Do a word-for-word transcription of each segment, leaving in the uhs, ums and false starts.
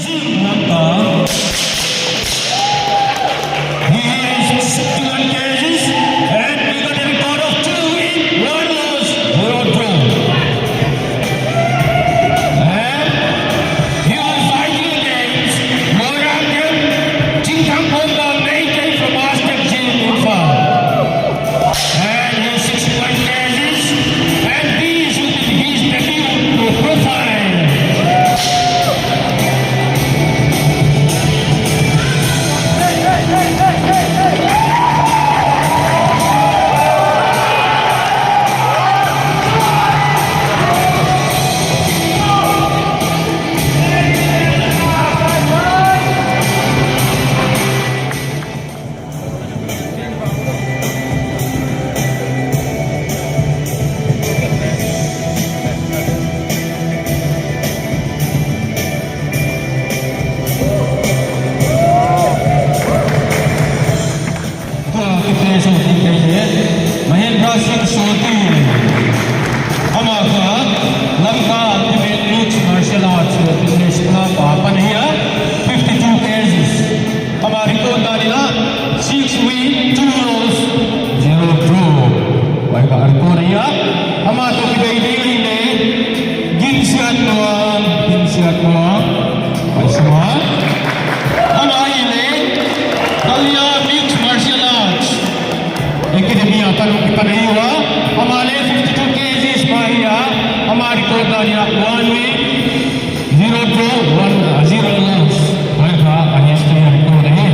He is sixty-one K Gs and he got a record of two win, one loss, zero draw. And he will fight against Moirangam Chingthang Pongkang Meitei from Aztec Gym, Imphal. And his sixty-one K Gs, and this will be his debut profile. Mahendra Singh Soti. Amah kha Lamka Ultimate Mixed Martial Arts Fitness Club apan ahi a, fifty-two K Gs. Ama record dan in a six win, two loss, zero draw. Huai kha record ahi a. Ama toh kibei ding ahihleh Ginsiatnuam, Ginsiatnuam. Huai sama. Ama ahihleh Kalia Mixed Martial Arts Academy apan hong kipan ahi ua. Ama leh fifty-two K Gs mah ahi a. Ama record dan in a one win, zero draw, one, uh, zero loss. Huai kha a history record ahi.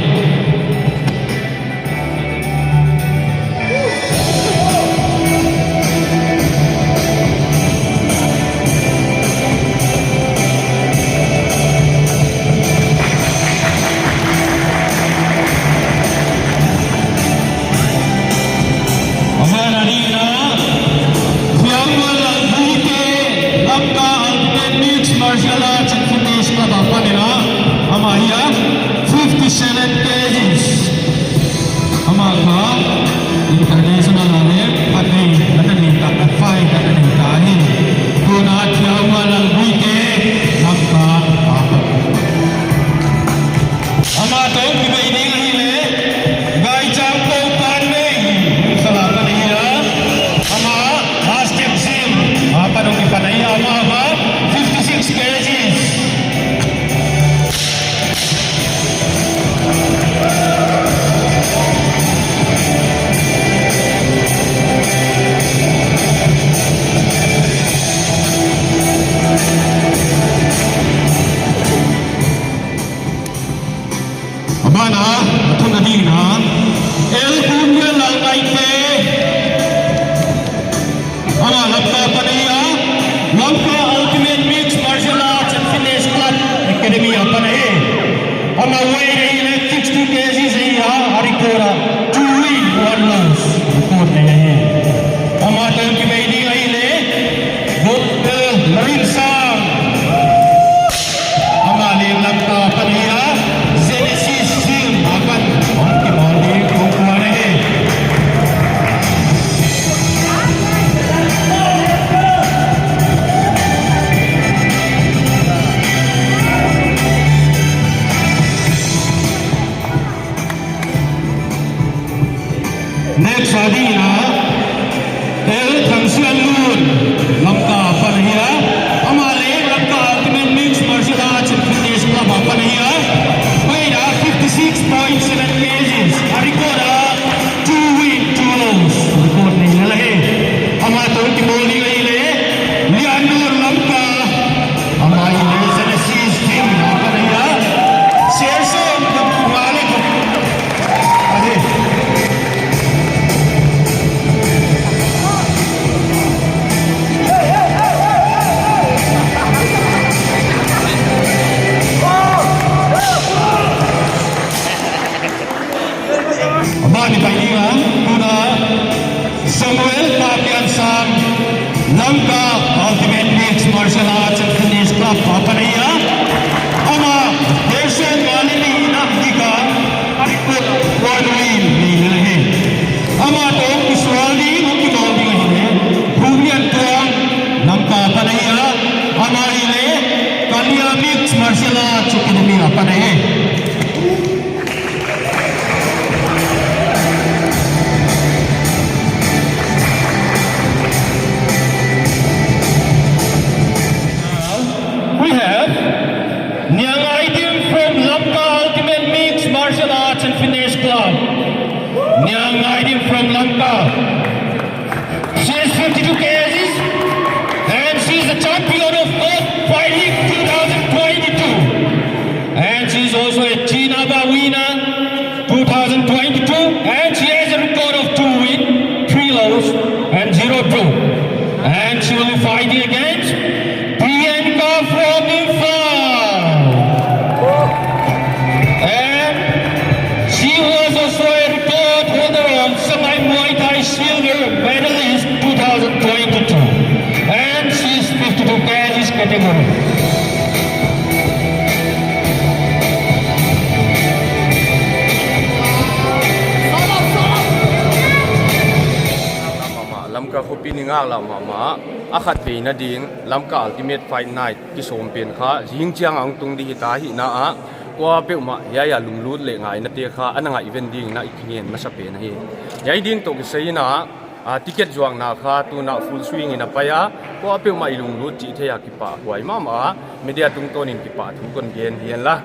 Aman a dingin a, Thiangmuanlal Guite, Lamka Ultimate Mixed Martial Arts and Fitness Club apan in a, amah ahi a, fifty-seven K Gs. Amah kha international a leh khat nei, khat nei ta, khat fai, khat nei ta hi. Tuna Thiangmuanlal Guite, Lamka apan. Amah toh kibei ding ahihleh Gaichang Poupanmei, Imphal apan ahi a. Amah Aztec Gym apan hong kipan ahi a, amah kha fifty-six K Gs. Aman a, a thumna dingin a, L. Kumlal Ngaite. Amah Lamka apan ahi a, Lamka Ultimate Mixed Martial Arts and Fitness Club Academy apan ahi. Amah weight ahihleh sixty-two K Gs ahi a, a record a two win, one loss record nei ahi. Amah toh kibei ding ahihleh Doctor Rin Sang. Amah leng Lamka apan ahi a, Genesis Gym apan hong kimawl ding hong kuan ahi. Next a dingin a, L. Thangsianlun, Lamka apan ahi a. Amah leng Lamka Ultimate Mixed Martial Arts and Fitness Club apan ahi a. Weight a fifty-six point seven K Gs. A record a two win, two loss. Record nei lel ahi. Amah toh kimawl ding ahihleh Liannur, Lamka. Amah ahihleh Genesis Gym apan ahi a. Share sawm, kum nga leh kum. Ahi. नहीं। We have Niang Aidim from Lamka Ultimate Mixed Martial Arts and Fitness Club. Niang Aidim from Lamka. She is fifty-two K Gs and she is the champion of Earth Fighting two thousand twenty-two. And she is also a Chin ABA winner two thousand twenty-two. And she has a record of two win, three loss, and zero draw. And she will be fighting against Priyanka from Imphal. And she was also a record holder of Sangai Muay Thai silver medalist two thousand twenty-two. And she is fifty-two K Gs category. Lamka khopi ni ngak lam mama. A khat veina ding Lamka Ultimate Fight Night kisawm pen kha zingchiang a hong tung di hita hi na a, kuapeuhmah hiai a lunglut leh ngainate kha ana ngaihven dingin i kingen masa pen ahi. Hiai ding toh kisai in a, a, ticket zuakna kha tun a full swing in a pai a, kuapeuhmah i lunglut chih theih a kipahhuai mahmah a, media tungtawnin kipahthu kon gen hi henla.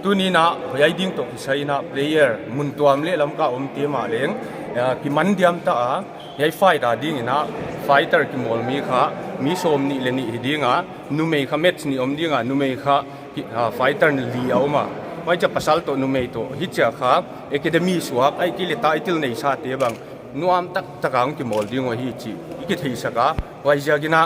Tuni'n a, hiai ding toh kisai in a player mun tuam leh Lamka omte mah leng, a, kiman diam ta a, hiai fight a dingin a fighter kimawl mi kha mi sawmnih leh nih hi ding a, numei kha match nih om ding a, numei kha ki-, a, fighter li a om a. Huaichia pasal toh numei toh hichia kha academy suak ahihkeileh title neisate bang nuam taktak a hong kimawl ding uh ahi chih i kitheisak a. Huaiziakin a,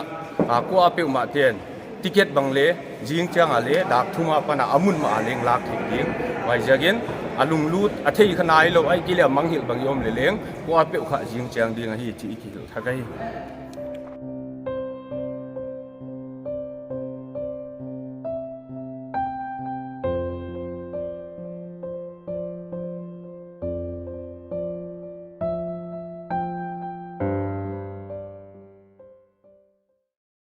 a, kuapeuhmah ten ticket bang leh zingchiang a leh dak thum apan a a mun mah a leng lak theih ding. Huaiziakin a lunglut, a theih kha nailou ahihkeileh a mangngilh bang i om leh leng kuapeuh kha zingchiang ding ahi chih i kihilh thak ahi.